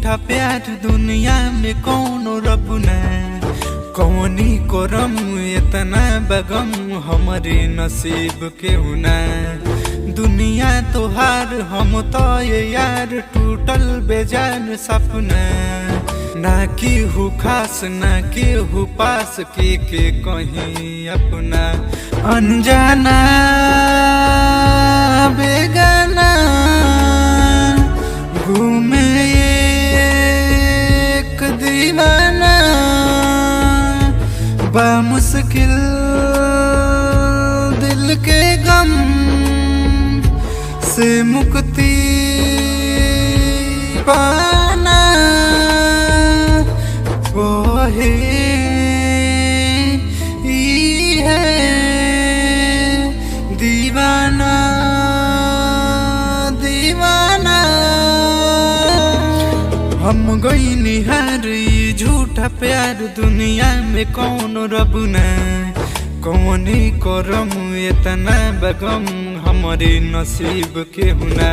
झूठा प्यार दुनिया में कौनो रब ना। कौनी करम इतना बगम हमरे नसीब के ना। दुनिया तोहार हम तो ये यार टूटल बेजान सपना। ना केहू खास ना केहू पास के कहीं अपना। अनजाना बेगाना घूमे एक दीवाना। बामुश्किल दिल के गम से मुक्ति पाना। वो है ई है दीवाना दीवाना। हम गई निहार ई झूठा प्यार दुनिया में कौन रब ना। कौनी करम इतना बगम हमरे नसीब के हुना।